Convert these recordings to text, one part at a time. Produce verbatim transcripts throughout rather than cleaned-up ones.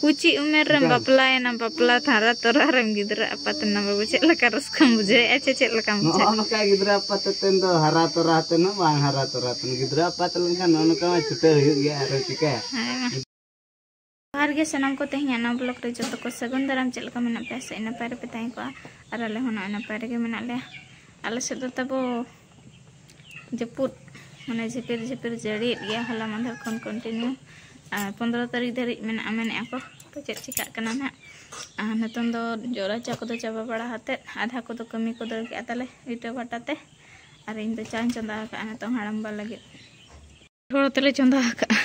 ᱠᱩᱪᱤ ᱩᱢᱮᱨ ᱨᱮᱢ ᱵᱟᱯᱞᱟᱭᱮᱱᱟ, ᱵᱟᱯᱞᱟ ᱦᱟᱨᱟ ᱛᱚᱨᱟ ᱨᱮᱢ ᱜᱤᱫᱽᱨᱟᱹ ᱟᱯᱟᱛ ᱮᱱᱟ ᱵᱟᱹᱵᱩ, ᱪᱮᱫ ᱞᱮᱠᱟ ᱨᱟᱹᱥᱠᱟᱹᱢ ᱵᱩᱡᱷᱟᱹᱣᱮᱫᱼᱟ ᱪᱮ ᱪᱮᱫ ᱞᱮᱠᱟᱢ ᱵᱩᱡᱷᱟᱹᱣᱮᱫᱼᱟ? ᱱᱚᱜᱼᱚ ᱱᱚᱝᱠᱟ ᱜᱤᱫᱽᱨᱟᱹ ᱟᱯᱟᱛ ᱛᱮᱱ ᱫᱚ ᱦᱟᱨᱟ ᱛᱚᱨᱟ ᱛᱮᱱ ᱦᱚᱸ ᱵᱟᱝ ᱦᱟᱨᱟ ᱛᱚᱨᱟ ᱛᱮᱱ, ᱜᱤᱫᱽᱨᱟᱹ ᱟᱯᱟᱛ ᱞᱮᱱᱠᱷᱟᱱ ᱱᱚᱜᱼᱚ ᱱᱚᱝᱠᱟ ᱢᱟ ᱪᱷᱩᱴᱟᱹᱣ ᱦᱩᱭᱩᱜ ᱜᱮᱭᱟ, ᱟᱨ ᱪᱤᱠᱟᱹᱭᱟ? ᱦᱮᱸ ᱢᱟ᱾ ᱡᱚᱦᱟᱨ ᱜᱮ ᱥᱟᱱᱟᱢ ᱠᱚ, ᱛᱮᱦᱮᱧᱟᱜ ᱱᱚᱣᱟ ᱵᱞᱚᱜ ᱨᱮ ᱡᱚᱛᱚ ᱠᱚ ᱥᱟᱹᱜᱩᱱ ᱫᱟᱨᱟᱢ᱾ ᱪᱮᱫ ᱞᱮᱠᱟ ᱢᱮᱱᱟᱜ ᱯᱮᱭᱟ? ᱥᱮ ᱱᱟᱯᱟᱭ ᱨᱮᱯᱮ ᱛᱟᱦᱮᱸ ᱠᱚᱜᱼᱟ? ᱟᱨ ᱟᱞᱮ ᱦᱚᱸ ᱱᱚᱜᱼᱚᱭ ᱱᱟᱯᱟᱭ ᱨᱮᱜᱮ ᱢᱮᱱᱟᱜ ᱞᱮᱭᱟ᱾ ᱟᱞᱮ ᱥᱮᱫ ᱫᱚ ᱛᱟᱵᱚ ᱡᱟᱹᱯᱩᱫ, ᱢᱟᱱᱮ ᱡᱷᱤᱯᱤᱨ ᱡᱷᱤᱯᱤᱨ ᱡᱟᱹᱲᱤᱭᱮᱫ ᱜᱮᱭᱟ ᱦᱚᱞᱟ ᱢᱟᱫᱷᱮᱨ ᱠᱷᱚᱱ ᱠᱚᱱᱴᱤᱱᱤᱭᱩ᱾ ᱟᱨ ᱯᱚᱱᱫᱽᱨᱚ ᱛᱟᱹᱨᱤᱠᱷ ᱫᱷᱟᱹᱨᱤᱡ ᱢᱮᱱᱟᱜᱼᱟ ᱢᱮᱱᱮᱫᱼᱟ ᱠᱚ, ᱛᱚ ᱪᱮᱫ ᱪᱤᱠᱟᱹᱜ ᱠᱟᱱᱟ ᱱᱟᱦᱟᱜ᱾ ᱟᱨ ᱱᱤᱛᱚᱝ ᱫᱚ ᱡᱚᱜ ᱨᱟᱪᱟ ᱠᱚᱫᱚ ᱪᱟᱵᱟ ᱵᱟᱲᱟ ᱠᱟᱛᱮᱫ ᱟᱫᱷᱟ ᱠᱚᱫᱚ ᱠᱟᱹᱢᱤ ᱠᱚ ᱫᱟᱹᱲ ᱠᱮᱜᱼᱟ ᱛᱟᱞᱮ ᱤᱴᱟᱹ ᱵᱷᱟᱴᱟ ᱛᱮ, ᱟᱨ ᱤᱧ ᱫᱚ ᱪᱟᱧ ᱪᱚᱸᱫᱟ ᱟᱠᱟᱫᱼᱟ ᱱᱤᱛᱚᱝ ᱦᱟᱲᱟᱢᱵᱟ ᱞᱟᱹᱜᱤᱫ᱾ ᱦᱚᱲ ᱛᱮᱞᱮ ᱪᱚᱸᱫᱟ ᱟᱠᱟᱫᱼᱟ᱾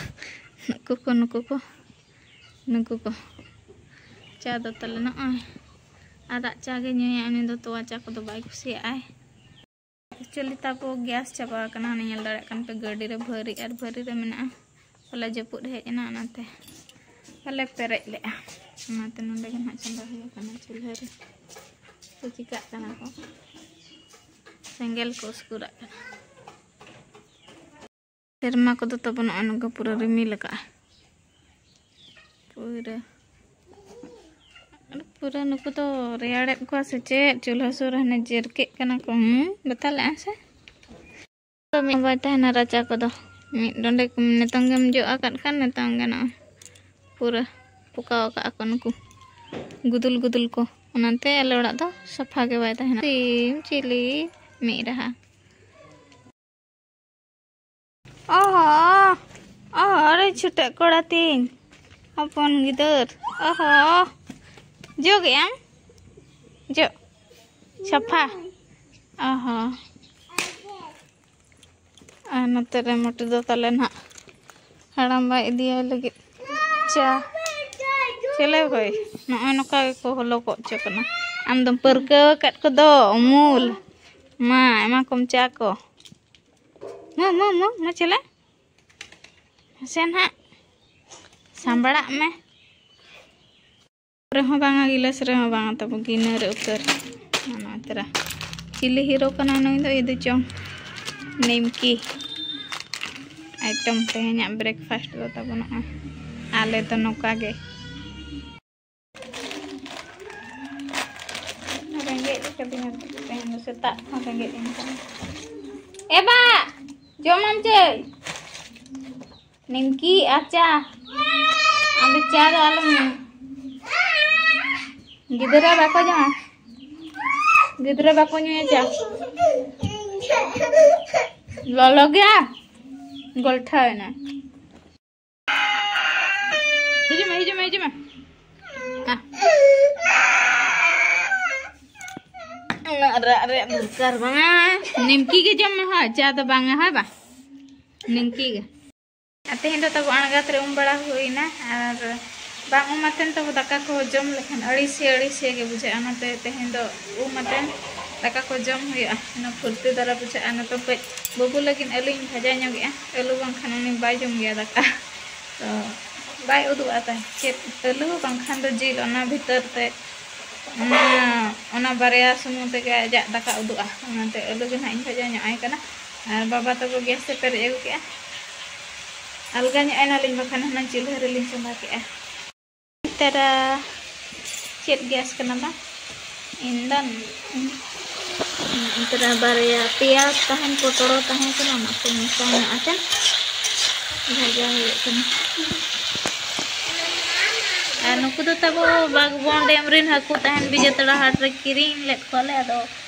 ᱱᱩᱠᱩ ᱠᱚ, ᱱᱩᱠᱩ ᱠᱚ, ᱱᱩᱠᱩ ᱠᱚ᱾ ᱪᱟ ᱫᱚ ᱛᱟᱞᱮ ᱱᱚᱜᱼᱚᱭ ᱟᱨᱟᱜ ᱪᱟ ᱜᱮ ᱧᱩᱭᱟ, ᱩᱱᱤ ᱫᱚ ᱛᱚᱣᱟ ᱪᱟ ᱠᱚᱫᱚ ᱵᱟᱭ ᱠᱩᱥᱤᱭᱟᱜᱼᱟᱭ᱾ ᱮᱠᱪᱩᱭᱮᱞᱤ ᱛᱟᱵᱚ ᱜᱮᱥ ᱪᱟᱵᱟ ᱟᱠᱟᱱᱟ, ᱦᱟᱱᱮ ᱧᱮᱞ ᱫᱟᱲᱮᱭᱟᱜ ᱠᱟᱱ ᱯᱮ ᱜᱟᱹᱰᱤ ᱨᱮ ᱵᱷᱟᱹᱨᱤ ᱟᱨ ᱵᱷᱟᱹᱨᱤ ᱨᱮ ᱢᱮᱱᱟᱜᱼᱟ᱾ ᱦᱚᱞᱟ ᱡᱟᱹᱯᱩᱫ ᱦᱮᱡ ᱮᱱᱟ, ᱚᱱᱟᱛᱮ ᱵᱟᱞᱮ ᱯᱮᱨᱮᱡ ᱞᱮᱜᱼᱟ, ᱚᱱᱟᱛᱮ ᱱᱚᱸᱰᱮ ᱜᱮ ᱱᱟᱦᱟᱜ ᱪᱚᱸᱫᱟ ᱦᱩᱭ ᱟᱠᱟᱱᱟ ᱪᱩᱞᱦᱟᱹ ᱨᱮ᱾ ᱛᱚ ᱪᱤᱠᱟᱹᱜ ᱠᱟᱱᱟ ᱠᱚ, ᱥᱮᱸᱜᱮᱞ ᱠᱚ ᱩᱥᱠᱩᱨᱟᱜ ᱠᱟᱱᱟ᱾ ᱥᱮᱨᱢᱟ ᱠᱚᱫᱚ ᱛᱟᱵᱚ ᱱᱚᱜᱼᱚᱭ ᱱᱚᱝᱠᱟ ᱯᱩᱨᱟᱹ ᱨᱤᱢᱤᱞ ᱟᱠᱟᱜᱼᱟ᱾ ᱯᱩᱨᱟᱹ, ᱯᱩᱨᱟᱹ ᱱᱩᱠᱩ ᱫᱚ ᱨᱮᱭᱟᱲᱮᱫ ᱠᱚᱣᱟ ᱥᱮ ᱪᱮᱫ? ᱪᱩᱞᱦᱟᱹ ᱥᱩᱨ ᱨᱮ ᱦᱟᱱᱮ ᱡᱮᱨᱠᱮᱜ ᱠᱟᱱᱟ ᱠᱚ᱾ ᱦᱩᱸ, ᱵᱟᱛᱟᱞᱮᱜᱼᱟ ᱥᱮ? ᱛᱚ ᱢᱤᱫ ᱵᱟᱭ ᱛᱟᱦᱮᱱᱟ ᱨᱟᱪᱟ ᱠᱚᱫᱚ᱾ ᱢᱤᱫ ᱰᱚᱸᱰᱮ ᱠᱚ ᱱᱤᱛᱚᱝ ᱜᱮᱢ ᱡᱚᱜ ᱟᱠᱟᱫ ᱠᱷᱟᱱ ᱱᱤᱛᱚᱝ ᱜᱮ ᱱᱚᱜᱼᱚᱭ ᱯᱩᱨᱟᱹ ᱯᱚᱠᱟᱣ ᱟᱠᱟᱫ ᱠᱚ ᱱᱩᱠᱩ ᱜᱩᱫᱩᱞ ᱜᱩᱫᱩᱞ ᱠᱚ᱾ ᱚᱱᱟᱛᱮ ᱟᱞᱮ ᱚᱲᱟᱜ ᱫᱚ ᱥᱟᱯᱷᱟ ᱜᱮ ᱵᱟᱭ ᱛᱟᱦᱮᱱᱟ᱾ ᱥᱤᱢ, ᱪᱤᱞᱤ, ᱢᱤᱫ ᱨᱟᱦᱟ᱾ ᱚᱦᱚ, ᱚᱦᱚ, ᱨᱮ ᱪᱷᱩᱴᱟᱹᱜ ᱠᱚᱲᱟ ᱛᱤᱧ, ᱦᱚᱯᱚᱱ ᱜᱤᱫᱟᱹᱨ᱾ ᱚᱦᱚ, ᱡᱚᱜᱮᱜ ᱟᱢ? ᱡᱚᱜ ᱥᱟᱯᱷᱟ᱾ ᱚᱦᱚ᱾ ᱟᱨ ᱱᱚᱛᱮ ᱨᱮ ᱢᱚᱴᱩ ᱫᱚ ᱛᱟᱞᱮ ᱱᱟᱦᱟᱜ ᱦᱟᱲᱟᱢ ᱵᱟᱭ ᱤᱫᱤᱭᱟᱭ ᱞᱟᱹᱜᱤᱫ ᱪᱟ᱾ ᱪᱮᱞᱮ ᱵᱷᱟᱹᱭ, ᱱᱚᱜᱼᱚᱭ ᱱᱚᱝᱠᱟ ᱜᱮᱠᱚ ᱦᱚᱞᱚ ᱠᱚᱜ ᱦᱚᱪᱚ ᱠᱟᱱᱟ᱾ ᱟᱢ ᱫᱚᱢ ᱯᱟᱹᱨᱠᱟᱹᱣ ᱟᱠᱟᱫ ᱠᱚᱫᱚ ᱩᱢᱩᱞ᱾ ᱢᱟ, ᱮᱢᱟ ᱠᱚᱢ ᱪᱟ ᱠᱚ᱾ ᱢᱟ, ᱢᱟ, ᱢᱟ, ᱢᱟ, ᱪᱮᱞᱮ᱾ ᱢᱟᱥᱮ ᱱᱟᱦᱟᱜ ᱥᱟᱢᱵᱲᱟᱜ ᱢᱮ᱾ ᱨᱮᱦᱚᱸ ᱵᱟᱝᱟ, ᱜᱤᱞᱟᱹᱥ ᱨᱮᱦᱚᱸ ᱵᱟᱝᱟ, ᱛᱟᱵᱚ ᱜᱤᱱᱟᱹ ᱨᱮ ᱩᱛᱟᱹᱨ᱾ ᱱᱚᱣᱟ ᱛᱟᱨᱟ ᱪᱤᱞᱤ ᱦᱤᱨᱳ ᱠᱟᱱᱟᱭ ᱱᱩᱭ ᱫᱚ? ᱤᱫᱤ ᱪᱚᱝ ᱱᱤᱢᱠᱤ ᱟᱭᱴᱮᱢ ᱛᱮᱦᱮᱧᱟᱜ ᱵᱨᱮᱠᱯᱷᱟᱥᱴ ᱫᱚ ᱛᱟᱵᱚ ᱱᱚᱜᱼᱚᱭ᱾ ᱟᱞᱮ ᱫᱚ ᱱᱚᱝᱠᱟ ᱜᱮ ᱛᱮᱦᱮᱧ ᱫᱚ ᱥᱮᱛᱟᱜ ᱠᱷᱚᱱ ᱨᱮᱸᱜᱮᱡ ᱤᱧ ᱠᱟᱱᱟ᱾ ᱮ ᱵᱟ, ᱡᱚᱢᱟᱢ ᱪᱮᱫ? ᱱᱤᱢᱠᱤ ᱟᱨ ᱪᱟ᱾ ᱟᱢ ᱫᱚ ᱪᱟ ᱫᱚ ᱟᱞᱚᱢ ᱧᱩᱭᱟ᱾ ᱜᱤᱫᱽᱨᱟᱹ ᱵᱟᱠᱚ ᱡᱚᱢᱟ, ᱜᱤᱫᱽᱨᱟᱹ ᱵᱟᱠᱚ ᱧᱩᱭᱟ ᱪᱟ᱾ ᱞᱚᱞᱚ ᱜᱮᱭᱟ, ᱜᱚᱞᱴᱷᱟᱣ ᱮᱱᱟ᱾ ᱦᱤᱡᱩᱜ ᱢᱮ, ᱦᱤᱡᱩᱜ ᱢᱮ, ᱦᱤᱡᱩᱜ ᱢᱮ᱾ ᱟ᱾ ᱩᱱᱟᱹᱜ ᱨᱟᱜ ᱨᱮᱭᱟᱜ ᱫᱚᱨᱠᱟᱨ ᱵᱟᱝᱟ᱾ ᱱᱤᱢᱠᱤ ᱜᱮ ᱡᱚᱢ ᱢᱮ, ᱦᱳᱭ, ᱪᱟ ᱫᱚ ᱵᱟᱝᱟ, ᱦᱳᱭ ᱵᱟ? ᱱᱤᱢᱠᱤ ᱜᱮ᱾ ᱟᱨ ᱛᱮᱦᱮᱧ ᱫᱚ ᱛᱟᱵᱚ ᱟᱬᱜᱟᱛ ᱨᱮ ᱩᱢ ᱵᱟᱲᱟ ᱦᱩᱭᱱᱟ, ᱟᱨ ᱵᱟᱝ ᱩᱢ ᱟᱛᱮᱱ ᱛᱟᱵᱚ ᱫᱟᱠᱟ ᱠᱚ ᱡᱚᱢ ᱞᱮᱠᱷᱟᱱ ᱟᱹᱲᱤᱥᱮ ᱟᱹᱲᱤᱥᱮ ᱜᱮ ᱵᱩᱡᱷᱟᱹᱜᱼᱟ᱾ ᱚᱱᱟᱛᱮ ᱛᱮᱦᱮᱧ ᱫᱚ ᱩᱢ ᱟᱛᱮᱱ ᱫᱟᱠᱟ ᱠᱚ ᱡᱚᱢ ᱦᱩᱭᱩᱜᱼᱟ, ᱤᱱᱟᱹ ᱯᱷᱩᱨᱛᱤ ᱫᱷᱟᱨᱟ ᱵᱩᱡᱷᱟᱹᱜᱼᱟ᱾ ᱱᱤᱛᱚᱜ ᱠᱟᱹᱡ ᱵᱟᱹᱵᱩ ᱞᱟᱹᱜᱤᱫ ᱟᱹᱞᱩᱧ ᱵᱷᱟᱡᱟ ᱧᱚᱜᱮᱜᱼᱟ, ᱟᱹᱞᱩ ᱵᱟᱝᱠᱷᱟᱱ ᱩᱱᱤ ᱵᱟᱭ ᱡᱚᱢ ᱜᱮᱭᱟ ᱫᱟᱠᱟ᱾ ᱛᱚ ᱵᱟᱭ ᱩᱫᱩᱜᱼᱟ ᱛᱟᱭ ᱪᱮᱫ ᱟᱹᱞᱩ ᱵᱟᱝᱠᱷᱟᱱ ᱫᱚ ᱡᱤᱞ, ᱚᱱᱟ ᱵᱷᱤᱛᱟᱹᱨ ᱛᱮ ᱚᱱᱟ, ᱚᱱᱟ ᱵᱟᱨᱭᱟ ᱥᱩᱢᱩᱝ ᱛᱮᱜᱮ ᱟᱡᱟᱜ ᱫᱟᱠᱟ ᱩᱫᱩᱜᱼᱟ᱾ ᱚᱱᱟᱛᱮ ᱟᱹᱞᱩ ᱜᱮ ᱱᱟᱦᱟᱜ ᱤᱧ ᱵᱷᱟᱡᱟ ᱧᱚᱜ ᱟᱭ ᱠᱟᱱᱟ᱾ ᱟᱨ ᱵᱟᱵᱟ ᱛᱟᱠᱚ ᱜᱮᱥ ᱮ ᱯᱮᱨᱮᱡ ᱟᱹᱜᱩ ᱠᱮᱜᱼᱟ᱾ ᱟᱞᱜᱟ ᱧᱚᱜ ᱮᱱᱟᱞᱤᱧ, ᱵᱟᱠᱷᱟᱱ ᱦᱩᱱᱟᱹᱝ ᱪᱩᱞᱦᱟᱹ ᱨᱮᱞᱤᱧ ᱪᱚᱸᱫᱟ ᱠᱮᱜᱼᱟ᱾ ᱛᱟᱨᱟ, ᱪᱮᱫ ᱜᱮᱥ ᱠᱟᱱᱟ ᱵᱟᱝ? ᱤᱧ ᱫᱚ ᱛᱟᱨᱟ ᱵᱟᱨᱭᱟ ᱯᱮᱸᱭᱟᱡᱽ ᱛᱟᱦᱮᱱ, ᱯᱚᱴᱚᱲ ᱛᱟᱦᱮᱸ ᱠᱟᱱᱟ, ᱚᱱᱟ ᱠᱚ ᱢᱮᱥᱟ ᱧᱚᱜ ᱟᱛᱮ ᱵᱷᱟᱡᱟ ᱦᱩᱭᱩᱜ ᱠᱟᱱᱟ᱾ ᱟᱨ ᱱᱩᱠᱩ ᱫᱚ ᱛᱟᱵᱚ ᱵᱟᱜᱽᱵᱚᱱ ᱰᱮᱢ ᱨᱮᱱ ᱦᱟᱹᱠᱩ ᱛᱟᱦᱮᱱ, ᱵᱤᱡᱮᱛᱟᱲᱟ ᱦᱟᱴ ᱨᱮ ᱠᱤᱨᱤᱧ ᱞᱮᱫ ᱠᱚᱣᱟᱞᱮ, ᱟᱫᱚ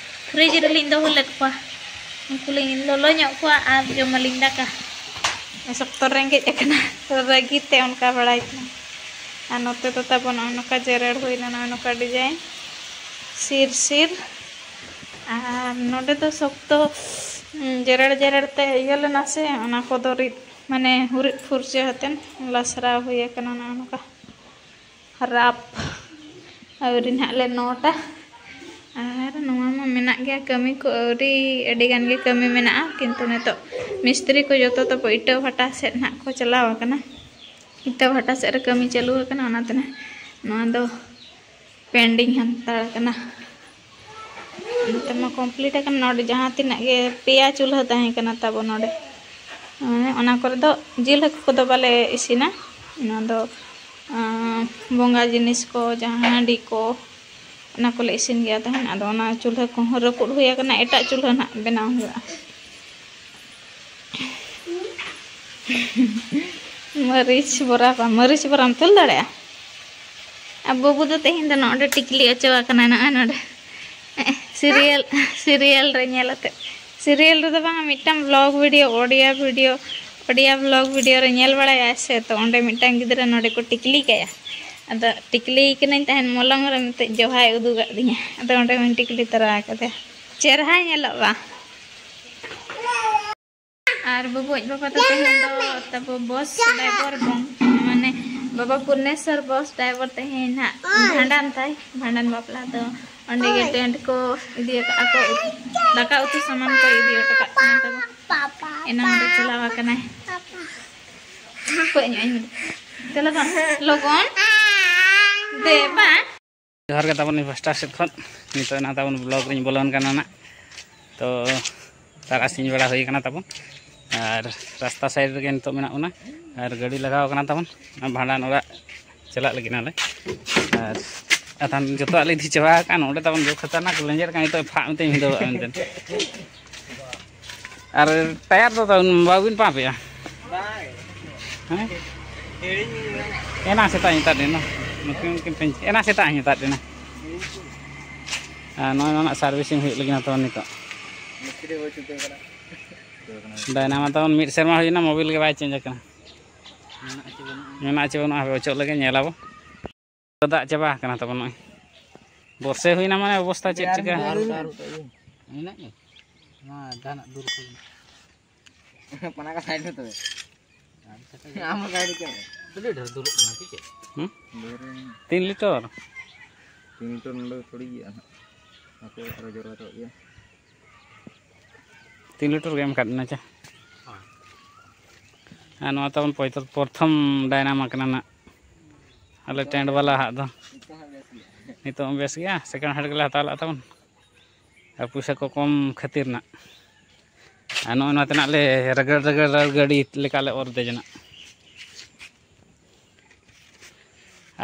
ᱯᱷᱨᱤᱡᱽ ᱨᱮᱞᱤᱧ ᱫᱚᱦᱚ ᱞᱮᱫ ᱠᱚᱣᱟ᱾ ᱩᱱᱠᱩ ᱞᱤᱧ ᱞᱚᱞᱚ ᱧᱚᱜ ᱠᱚᱣᱟ ᱟᱨ ᱡᱚᱢ ᱟᱹᱞᱤᱧ ᱫᱟᱠᱟ᱾ ᱥᱚᱠᱛᱚ ᱨᱮᱸᱜᱮᱡ ᱟᱠᱟᱱᱟ, ᱨᱟᱹᱜᱤ ᱛᱮ ᱚᱱᱠᱟ ᱵᱟᱲᱟᱭ ᱠᱟᱱᱟ᱾ ᱟᱨ ᱱᱚᱛᱮ ᱫᱚ ᱛᱟᱵᱚ ᱱᱚᱜᱼᱚᱭ ᱱᱚᱝᱠᱟ ᱡᱮᱨᱮᱲ ᱦᱩᱭᱱᱟ, ᱱᱚᱜᱼᱚᱭ ᱱᱚᱝᱠᱟ ᱰᱤᱡᱟᱭᱤᱱ ᱥᱤᱨ ᱥᱤᱨ᱾ ᱟᱨ ᱱᱚᱰᱮ ᱫᱚ ᱥᱚᱠᱛᱚ, ᱩᱸ, ᱡᱮᱨᱮᱲ ᱡᱮᱨᱮᱲ ᱛᱮ ᱤᱭᱟᱹ ᱞᱮᱱᱟ ᱥᱮ, ᱚᱱᱟ ᱠᱚᱫᱚ ᱨᱤᱫ, ᱢᱟᱱᱮ ᱦᱩᱨᱤᱫ ᱯᱷᱩᱨᱪᱟᱹ ᱠᱟᱛᱮᱱ ᱞᱟᱥᱨᱟᱣ ᱦᱩᱭ ᱟᱠᱟᱱᱟ ᱱᱚᱜᱼᱚ ᱱᱚᱝᱠᱟ᱾ ᱨᱟᱯ ᱟᱹᱣᱨᱤ ᱱᱟᱦᱟᱜ ᱞᱮ ᱱᱚᱴᱟ᱾ ᱟᱨ ᱱᱚᱣᱟ ᱢᱟ ᱢᱮᱱᱟᱜ ᱜᱮᱭᱟ, ᱠᱟᱹᱢᱤ ᱠᱚ ᱟᱹᱣᱨᱤ, ᱟᱹᱰᱤ ᱜᱟᱱ ᱜᱮ ᱠᱟᱹᱢᱤ ᱢᱮᱱᱟᱜᱼᱟ, ᱠᱤᱱᱛᱩ ᱱᱤᱛᱚᱜ ᱢᱤᱥᱛᱨᱤ ᱠᱚ ᱡᱚᱛᱚ ᱛᱟᱵᱚ ᱤᱴᱟᱹ ᱵᱷᱟᱴᱟ ᱥᱮᱫ ᱱᱟᱦᱟᱜ ᱠᱚ ᱪᱟᱞᱟᱣ ᱟᱠᱟᱱᱟ᱾ ᱤᱴᱟᱹ ᱵᱷᱟᱴᱟ ᱥᱮᱫ ᱨᱮ ᱠᱟᱹᱢᱤ ᱪᱟᱹᱞᱩ ᱟᱠᱟᱱᱟ, ᱚᱱᱟᱛᱮ ᱱᱟᱦᱟᱜ ᱱᱚᱣᱟ ᱫᱚ pending ᱦᱟᱛᱟᱲ ᱠᱟᱱᱟ᱾ ᱱᱚᱛᱮ ᱢᱟ complete ᱟᱠᱟᱱᱟ᱾ ᱱᱚᱰᱮ ᱡᱟᱦᱟᱸ ᱛᱤᱱᱟᱹᱜ ᱜᱮ ᱯᱮᱭᱟ ᱪᱩᱞᱦᱟᱹ ᱛᱟᱦᱮᱸ ᱠᱟᱱᱟ ᱛᱟᱵᱚ ᱱᱚᱰᱮ, ᱦᱮᱸ, ᱚᱱᱟ ᱠᱚᱨᱮ ᱫᱚ ᱡᱤᱞ ᱦᱟᱹᱠᱩ ᱠᱚᱫᱚ ᱵᱟᱞᱮ ᱤᱥᱤᱱᱟ᱾ ᱚᱱᱟ ᱫᱚ, ᱟᱸ, ᱵᱚᱸᱜᱟ ᱡᱤᱱᱤᱥ ᱠᱚ, ᱡᱟᱦᱟᱸ ᱦᱟᱺᱰᱤ ᱠᱚ, ᱚᱱᱟ ᱠᱚᱞᱮ ᱤᱥᱤᱱ ᱜᱮᱭᱟ ᱛᱟᱦᱮᱱ᱾ ᱟᱫᱚ ᱚᱱᱟ ᱪᱩᱞᱦᱟᱹ ᱠᱚᱦᱚᱸ ᱨᱟᱹᱯᱩᱫ ᱦᱩᱭ ᱟᱠᱟᱱᱟ, ᱮᱴᱟᱜ ᱪᱩᱞᱦᱟᱹ ᱱᱟᱦᱟᱜ ᱵᱮᱱᱟᱣ ᱦᱩᱭᱩᱜᱼᱟ᱾ ᱢᱟᱹᱨᱤᱪ ᱵᱚᱨᱟ ᱵᱟᱝ, ᱢᱟᱹᱨᱤᱪ ᱵᱚᱨᱟᱢ ᱛᱩᱞ ᱫᱟᱲᱮᱭᱟᱜᱼᱟ? ᱟᱨ ᱵᱟᱹᱵᱩ ᱫᱚ ᱛᱮᱦᱮᱧ ᱫᱚ ᱱᱚᱰᱮ ᱴᱤᱠᱞᱤ ᱚᱪᱚ ᱟᱠᱟᱱᱟᱭ, ᱱᱚᱜᱼᱚᱭ ᱱᱚᱰᱮ ᱥᱤᱨᱤᱭᱟᱞ, ᱥᱤᱨᱤᱭᱟᱞ ᱨᱮ ᱧᱮᱞ ᱟᱛᱮ, ᱥᱤᱨᱤᱭᱟᱞ ᱨᱮᱫᱚ ᱵᱟᱝᱟ, ᱢᱤᱫᱴᱟᱝ blog video, Odia video, Odia blog video ᱨᱮ ᱧᱮᱞ ᱵᱟᱲᱟᱭᱟᱭ ᱥᱮ, ᱛᱚ ᱚᱸᱰᱮ ᱢᱤᱫᱴᱟᱝ ᱜᱤᱫᱽᱨᱟᱹ ᱱᱚᱰᱮ ᱠᱚ ᱴᱤᱠᱞᱤ ᱠᱟᱭᱟ᱾ ᱟᱫᱚ ᱴᱤᱠᱞᱤ ᱠᱟᱹᱱᱟᱹᱧ ᱛᱟᱦᱮᱱ ᱢᱚᱞᱚᱝ ᱨᱮ, ᱢᱤᱫᱴᱮᱡ ᱡᱚᱵᱷᱟᱭ ᱩᱫᱩᱜᱟᱫ ᱫᱤᱧᱟ, ᱟᱫᱚ ᱚᱸᱰᱮ ᱦᱚᱸᱧ ᱴᱤᱠᱞᱤ ᱛᱚᱨᱟ ᱟᱠᱟᱫᱮᱭᱟ᱾ ᱪᱮᱨᱦᱟᱭ ᱧᱮᱞᱚᱜ ᱵᱟ᱾ ᱟᱨ ᱵᱟᱹᱵᱩ ᱟᱡ ᱵᱟᱵᱟ ᱫᱚ ᱛᱮᱦᱮᱧ ᱫᱚ ᱛᱟᱵᱚ ᱵᱚᱥ ᱰᱟᱭᱵᱚᱨ ᱵᱚᱝ, ᱢᱟᱱᱮ ᱵᱟᱵᱟ ᱯᱩᱨᱱᱮᱥᱥᱚᱨ ᱵᱚᱥ ᱰᱟᱭᱵᱚᱨ ᱛᱮᱦᱮᱧ ᱱᱟᱦᱟᱜ ᱵᱷᱟᱸᱰᱟᱱ ᱛᱟᱭ, ᱵᱷᱟᱸᱰᱟᱱ ᱵᱟᱯᱞᱟ ᱫᱚ ᱚᱸᱰᱮ ᱜᱮ ᱴᱮᱱᱴ ᱠᱚ ᱤᱫᱤ ᱟᱠᱟᱫᱼᱟ ᱠᱚ, ᱫᱟᱠᱟ ᱩᱛᱩ ᱥᱟᱢᱟᱱ ᱠᱚ ᱤᱫᱤ ᱦᱚᱴᱚ ᱠᱟᱜ ᱠᱟᱱᱟ ᱛᱟᱵᱚ᱾ ᱮᱱᱟᱝ ᱨᱮ ᱪᱟᱞᱟᱣ ᱟᱠᱟᱱᱟᱭ᱾ ᱠᱚᱭ ᱧᱚᱜ ᱟᱹᱧ ᱢᱮ᱾ ᱫᱮᱞᱟ ᱵᱟᱝ, ᱞᱚᱜᱚᱱ᱾ ᱫᱮ ᱵᱟᱝ᱾ ᱡᱚᱦᱟᱨ ᱜᱮ ᱛᱟᱵᱚᱱ ᱤᱧ ᱯᱟᱥᱴᱟ ᱥᱮᱫ ᱠᱷᱚᱱ᱾ ᱱᱤᱛᱚᱜ ᱚᱱᱟ ᱛᱟᱵᱚᱱ ᱵᱞᱚᱜ ᱨᱤᱧ ᱵᱚᱞᱚᱱ ᱠᱟᱱᱟ ᱱᱟᱜ᱾ ᱛᱚ ᱛᱟᱨᱟᱥᱤᱧ ᱵᱮᱲᱟ ᱦᱩᱭ ᱠᱟᱱᱟ ᱛᱟᱵᱚᱱ, ᱟᱨ ᱨᱟᱥᱛᱟ ᱥᱟᱭᱤᱰ ᱨᱮᱜᱮ ᱱᱤᱛᱚᱜ ᱢᱮᱱᱟᱜ ᱵᱚᱱᱟ, ᱟᱨ ᱜᱟᱹᱰᱤ ᱞᱟᱜᱟᱣ ᱠᱟᱱᱟ ᱛᱟᱵᱚᱱ᱾ ᱚᱱᱟ ᱵᱷᱟᱸᱰᱟᱱ ᱚᱲᱟᱜ ᱪᱟᱞᱟᱜ ᱞᱟᱹᱜᱤᱫ ᱱᱟᱞᱮ᱾ ᱟᱨ ᱟᱫᱷᱟᱱ ᱡᱚᱛᱚᱣᱟᱜ ᱞᱮ ᱤᱫᱤ ᱪᱟᱵᱟ ᱟᱠᱟᱫᱼᱟ᱾ ᱱᱚᱰᱮ ᱛᱟᱵᱚᱱ ᱡᱚ ᱠᱷᱟᱛᱟᱨᱱᱟᱠ ᱞᱮᱸᱡᱮᱨ ᱠᱟᱱᱟ, ᱱᱤᱛᱚᱜ ᱯᱷᱟᱜ ᱢᱮᱱᱛᱮᱧ ᱵᱷᱤᱸᱫᱟᱹᱲᱚᱜᱼᱟ ᱢᱮᱱᱛᱮ᱾ ᱟᱨ ᱴᱟᱭᱟᱨ ᱫᱚ ᱛᱟᱵᱚᱱ ᱵᱟᱵᱤᱱ ᱯᱟᱢᱯᱮᱜᱼᱟ? ᱦᱮᱸ? ᱮᱱᱟ ᱥᱮᱛᱟᱜ ᱤᱧ ᱛᱟᱫ ᱮᱱᱟ᱾ ᱱᱩᱠᱤᱱ ᱠᱤᱱ ᱯᱮᱱᱪ-, ᱮᱱᱟ ᱥᱮᱛᱟᱜ ᱤᱧ ᱛᱟᱫ ᱮᱱᱟ᱾ ᱟᱨ ᱱᱚᱜᱼᱚᱭ ᱱᱚᱣᱟ ᱨᱮᱱᱟᱜ ᱥᱟᱨᱵᱷᱤᱥᱤᱝ ᱦᱩᱭᱩᱜ ᱞᱟᱹᱜᱤᱫ ᱛᱟᱵᱚᱱ ᱱᱤᱛᱚᱜ᱾ ᱰᱟᱭᱱᱟᱢᱟ ᱛᱟᱵᱚᱱ ᱢᱤᱫ ᱥᱮᱨᱢᱟ ᱦᱩᱭᱱᱟ, ᱢᱳᱵᱤᱞ ᱜᱮ ᱵᱟᱭ ᱪᱮᱧᱡᱽ ᱟᱠᱟᱱᱟ᱾ ᱢᱮᱱᱟᱜ ᱪᱮ ᱵᱟᱹᱱᱩᱜᱼᱟ, ᱦᱟᱯᱮ ᱚᱪᱚᱜ ᱞᱮᱜᱮ ᱧᱮᱞ ᱟᱵᱚ᱾ ᱫᱟᱜ ᱪᱟᱵᱟ ᱟᱠᱟᱱᱟ ᱛᱟᱵᱚᱱ ᱱᱚᱜᱼᱚᱭ᱾ ᱵᱚᱨᱥᱮ ᱦᱩᱭᱱᱟ ᱢᱟᱱᱮ ᱚᱵᱚᱥᱛᱟ ᱪᱮᱫ ᱪᱤᱠᱟ? ᱢᱮᱱᱟᱜ ᱜᱮ? ᱱᱚᱣᱟ ᱡᱟᱦᱟᱱᱟᱜ ᱫᱩᱨ ᱠᱚ᱾ ᱯᱟᱱᱟ ᱠᱟ ᱥᱟᱭᱤᱰ ᱢᱮ ᱛᱚᱵᱮ᱾ ᱟᱢ ᱥᱟᱭᱤᱰ ᱠᱮᱫ᱾ ᱟᱹᱰᱤ ᱰᱷᱮᱨ ᱫᱩᱨᱩᱜ ᱠᱟᱱᱟ, ᱪᱮᱫ ᱪᱮᱫ? ᱦᱩᱸ? ᱰᱷᱮᱨ ᱮᱱᱟ᱾ ᱛᱤᱱ ᱞᱤᱴᱟᱨ? ᱛᱤᱱ ᱞᱤᱴᱟᱨ ᱱᱚᱰᱮ ᱫᱚ ᱛᱷᱚᱲᱤ ᱜᱮᱭᱟ ᱦᱟᱸᱜ᱾ ᱟᱯᱮ ᱟᱨᱚ ᱡᱚᱨᱟ ᱨᱚᱜ ᱜᱮᱭᱟ᱾ ᱛᱤᱱ ᱞᱤᱴᱟᱨ ᱜᱮ ᱮᱢ ᱠᱟᱫ ᱵᱮᱱᱟ ᱪᱟ? ᱦᱳᱭ᱾ ᱟᱨ ᱱᱚᱣᱟ ᱛᱟᱵᱚᱱ ᱯᱚᱭᱛᱚ-, ᱯᱨᱚᱛᱷᱚᱢ ᱰᱟᱭᱱᱟᱢᱟ ᱠᱟᱱᱟ ᱱᱟᱜ᱾ ᱟᱞᱮ ᱴᱮᱱᱴ ᱵᱟᱞᱟ ᱦᱟᱜ ᱫᱚ᱾ ᱱᱤᱛᱚᱜ ᱦᱚᱸ ᱵᱮᱥ ᱜᱮᱭᱟ, ᱥᱮᱠᱮᱱᱰ ᱦᱮᱱᱰ ᱜᱮᱞᱮ ᱦᱟᱛᱟᱣ ᱞᱮᱫ ᱛᱟᱵᱚᱱ᱾ ᱟᱨ ᱯᱚᱭᱥᱟ ᱠᱚ ᱠᱚᱢ ᱠᱷᱟᱹᱛᱤᱨ ᱱᱟᱜ᱾ ᱟᱨ ᱱᱚᱜᱼᱚᱭ ᱱᱚᱣᱟ ᱛᱮᱱᱟᱜ ᱞᱮ ᱨᱟᱹᱜᱟᱹᱲ ᱨᱟᱹᱜᱟᱹᱲ ᱨᱟᱹᱜᱟᱹᱲᱤ ᱞᱮᱠᱟ ᱞᱮ ᱚᱨ ᱫᱮᱡᱮᱱᱟ᱾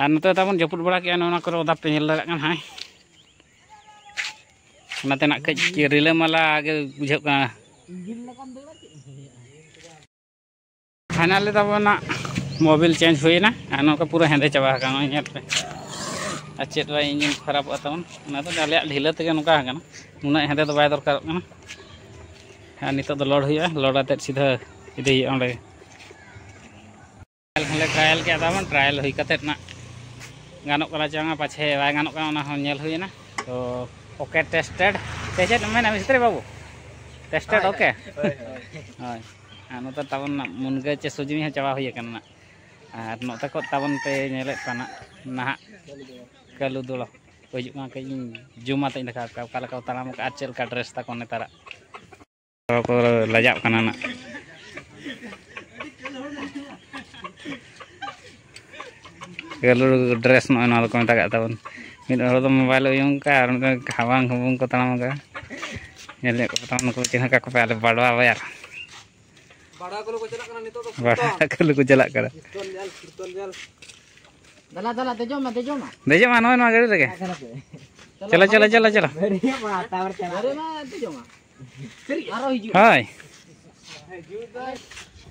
ᱟᱨ ᱱᱚᱛᱮ ᱛᱟᱵᱚᱱ ᱡᱟᱹᱯᱩᱫ ᱵᱟᱲᱟ ᱠᱮᱜᱼᱟ, ᱱᱚᱜᱼᱚ ᱱᱚᱣᱟ ᱠᱚᱨᱮ ᱚᱫᱟ ᱯᱮ ᱧᱮᱞ ᱫᱟᱲᱮᱭᱟᱜ ᱠᱟᱱ ᱦᱟᱸᱭ᱾ ᱚᱱᱟᱛᱮ ᱱᱟᱜ ᱠᱟᱹᱡ ᱨᱤᱞᱟᱹᱢᱟᱞᱟ ᱜᱮ ᱵᱩᱡᱷᱟᱹᱜ ᱠᱟᱱᱟ᱾ ᱯᱷᱟᱭᱱᱟᱞᱤ ᱛᱟᱵᱚᱱᱟᱜ ᱢᱳᱵᱤᱞ ᱪᱮᱧᱡᱽ ᱦᱩᱭᱮᱱᱟ ᱟᱨ ᱱᱚᱝᱠᱟ ᱯᱩᱨᱟᱹ ᱦᱮᱸᱫᱮ ᱪᱟᱵᱟ ᱟᱠᱟᱱᱟ, ᱱᱚᱜᱼᱚᱭ ᱧᱮᱞ ᱯᱮ᱾ ᱟᱨ ᱪᱮᱫ ᱵᱟᱭ ᱤᱧᱡᱤᱱ ᱠᱷᱟᱨᱟᱯᱚᱜᱼᱟ ᱛᱟᱵᱚᱱ, ᱚᱱᱟ ᱫᱚ ᱟᱞᱮᱭᱟᱜ ᱰᱷᱤᱞᱟᱹ ᱛᱮᱜᱮ ᱱᱚᱝᱠᱟ ᱟᱠᱟᱱᱟ, ᱩᱱᱟᱹᱜ ᱦᱮᱸᱫᱮ ᱫᱚ ᱵᱟᱭ ᱫᱚᱨᱠᱟᱨᱚᱜ ᱠᱟᱱᱟ᱾ ᱟᱨ ᱱᱤᱛᱚᱜ ᱫᱚ ᱞᱳᱰ ᱦᱩᱭᱩᱜᱼᱟ, ᱞᱳᱰ ᱟᱛᱮᱫ ᱥᱤᱫᱷᱟᱹ ᱤᱫᱤ ᱦᱩᱭᱩᱜᱼᱟ ᱚᱸᱰᱮ ᱜᱮ᱾ ᱦᱚᱸᱞᱮ ᱴᱨᱟᱭᱟᱞ ᱠᱮᱫ ᱛᱟᱵᱚᱱ, ᱴᱨᱟᱭᱟᱞ ᱦᱩᱭ ᱠᱟᱛᱮᱫ ᱱᱟᱜ ᱜᱟᱱᱚᱜ ᱠᱟᱱᱟ ᱪᱮ ᱵᱟᱝᱟ, ᱯᱟᱪᱷᱮ ᱵᱟᱭ ᱜᱟᱱᱚᱜ ᱠᱟᱱᱟ, ᱚᱱᱟ ᱦᱚᱸ ᱧᱮᱞ ᱦᱩᱭᱮᱱᱟ᱾ ᱛᱚ ᱳᱠᱮ, ᱴᱮᱥᱴᱮᱰ᱾ ᱥᱮ ᱪᱮᱫ ᱮᱢ ᱢᱮᱱᱟ ᱢᱤᱥᱛᱨᱤ ᱵᱟᱹᱵᱩ? ᱴᱮᱥᱴᱮᱰ ᱳᱠᱮ? ᱦᱳᱭ, ᱦᱳᱭ᱾ ᱦᱳᱭ᱾ ᱟᱨ ᱱᱚᱛᱮ ᱛᱟᱵᱚᱱ ᱱᱟᱜ ᱢᱩᱱᱜᱟᱹ ᱪᱮ ᱥᱩᱡᱽᱱᱤ ᱦᱚᱸ ᱪᱟᱵᱟ ᱦᱩᱭ ᱟᱠᱟᱱᱟ ᱱᱟᱜ᱾ ᱟᱨ ᱱᱚᱛᱮ ᱠᱷᱚᱱ ᱛᱟᱵᱚᱱ ᱯᱮ ᱧᱮᱞᱮᱫ ᱠᱚᱣᱟ ᱱᱟᱜ ᱱᱟᱦᱟᱜ ᱠᱟᱹᱞᱩ ᱫᱚᱲᱚ ᱠᱚ ᱦᱤᱡᱩᱜ ᱠᱟᱱᱟ, ᱠᱟᱹᱡ ᱤᱧ ᱡᱩᱢ ᱟᱛᱮᱧ ᱫᱮᱠᱷᱟᱣ ᱟᱯᱮᱭᱟ ᱚᱠᱟ ᱞᱮᱠᱟ ᱠᱚ ᱛᱟᱲᱟᱢ ᱟᱠᱟᱫᱼᱟ ᱟᱨ ᱪᱮᱫ ᱞᱮᱠᱟ ᱰᱨᱮᱥ ᱛᱟᱠᱚ ᱱᱮᱛᱟᱨᱟᱜ᱾ ᱠᱚ ᱞᱟᱡᱟᱜ ᱠᱟᱱᱟ ᱱᱟᱜ᱾ ᱠᱟᱹᱞᱩ ᱰᱨᱮᱥ ᱱᱚᱜᱼᱚᱭ ᱱᱚᱣᱟ ᱫᱚᱠᱚ ᱢᱮᱛᱟᱜ ᱛᱟᱵᱚᱱ᱾ ᱢᱤᱫ ᱦᱚᱲ ᱫᱚ ᱢᱳᱵᱟᱭᱤᱞ ᱩᱭᱩᱝ ᱠᱟᱜᱼᱟ ᱟᱨ ᱢᱤᱫ ᱦᱚᱲ ᱦᱟᱵᱟᱝ ᱦᱩᱵᱩᱝ ᱠᱚ ᱛᱟᱲᱟᱢ ᱟᱠᱟᱫᱼᱟ᱾ ᱧᱮᱞ ᱧᱚᱜ ᱠᱚ ᱛᱟᱵᱚᱱ ᱱᱩᱠᱩ ᱪᱤᱱᱦᱟᱹ ᱠᱟᱠᱚ ᱯᱮ, ᱟᱞᱮ ᱵᱟᱰᱣᱟ ᱵᱟᱭᱟᱨ᱾ ᱵᱟᱲᱟ ᱠᱚᱞᱮ ᱠᱚ ᱪᱟᱞᱟᱜ ᱠᱟᱱᱟ ᱱᱤᱛᱚᱜ ᱫᱚ᱾ ᱵᱟᱲᱟ ᱠᱚᱞᱮ ᱠᱚ ᱪᱟᱞᱟᱜ ᱠᱟᱱᱟ᱾ ᱠᱤᱨᱛᱚᱱ ᱧᱮᱞ, ᱠᱤᱨᱛᱚᱱ ᱧᱮᱞ᱾ ᱫᱮᱞᱟ, ᱫᱮᱞᱟ, ᱫᱮᱡᱚᱜ ᱢᱮ, ᱫᱮᱡᱚᱜ ᱢᱮ᱾ ᱫᱮᱡᱚᱜ ᱢᱟ ᱱᱚᱜᱼᱚᱭ ᱱᱚᱣᱟ ᱜᱟᱹᱰᱤ ᱨᱮᱜᱮ᱾ ᱪᱚᱞᱚ, ᱪᱚᱞᱚ, ᱪᱚᱞᱚ, ᱪᱚᱞᱚ᱾ ᱜᱟᱹᱰᱤ ᱨᱮ ᱢᱟ ᱛᱟᱣ ᱪᱟᱞᱟᱜ᱾ ᱫᱟᱨᱮ ᱢᱟ ᱫᱮᱡᱚᱜ ᱢᱟ᱾ ᱟᱨᱚ ᱦᱤᱡᱩᱜ᱾ ᱦᱳᱭ᱾